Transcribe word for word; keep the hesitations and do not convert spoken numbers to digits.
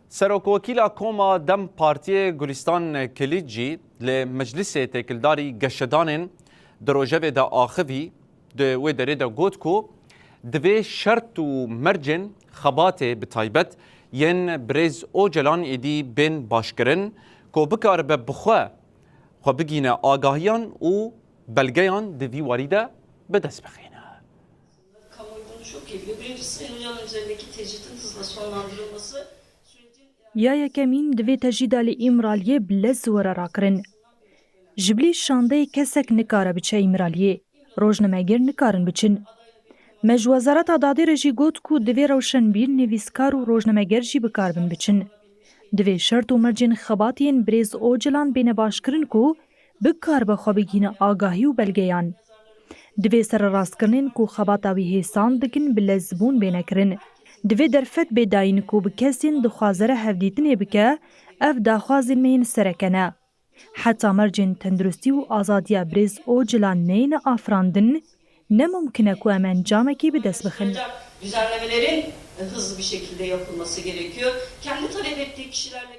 Serokwekîla Koma DEM Partiyê Gulistan Kilîc jî li Meclisê Têkildarî Geşedanên di rojevê de axivî, di wê derê de got ku divê şert û mercên xebatê bi taybet yên birêz Ocalan êdî bên başkirin ku bikaribe bi xwe xwe bigîne agahiyan û belgeyan di vî warî de bi dest bixîne. Kamuoyu bunu çok iyi biliyor. Birincisi Sayın Ocalan üzerindeki tecritin hızla sonlandırılması sürecin... Ya yekemîn, divê tecrîda li Îmraliyê bi lez were rakirin. Ji bilî şandeyê kesek nikare biçe Îmraliyê. Rojnameger nikarin biçin. Me ji Wezareta Dadê re jî got ku divê rewşenbîr, nivîskar û rojnameger jî bikaribin biçin. Divê şert û mercên xebatê yên birêz Ocalan bêne başkirin ku bikaribe xwe bigihîne agahî û belgeyan. Divê sererastkirinên ku xebata wî hêsan dikin bi lezbûn bêne kirin. Divê derfet bê dayîn ku bi kesên dixwaze re hevdîtinê bike, ev daxwazên me yên sereke ne. Heta mercên tenduristî û azadiya birêz Ocalan neyne afirandin, ne mumkin e ku em encamekê bi dest bixin. Düzenlemelerin hızlı bir şekilde yapılması gerekiyor. Kendi talep ettiği kişilerle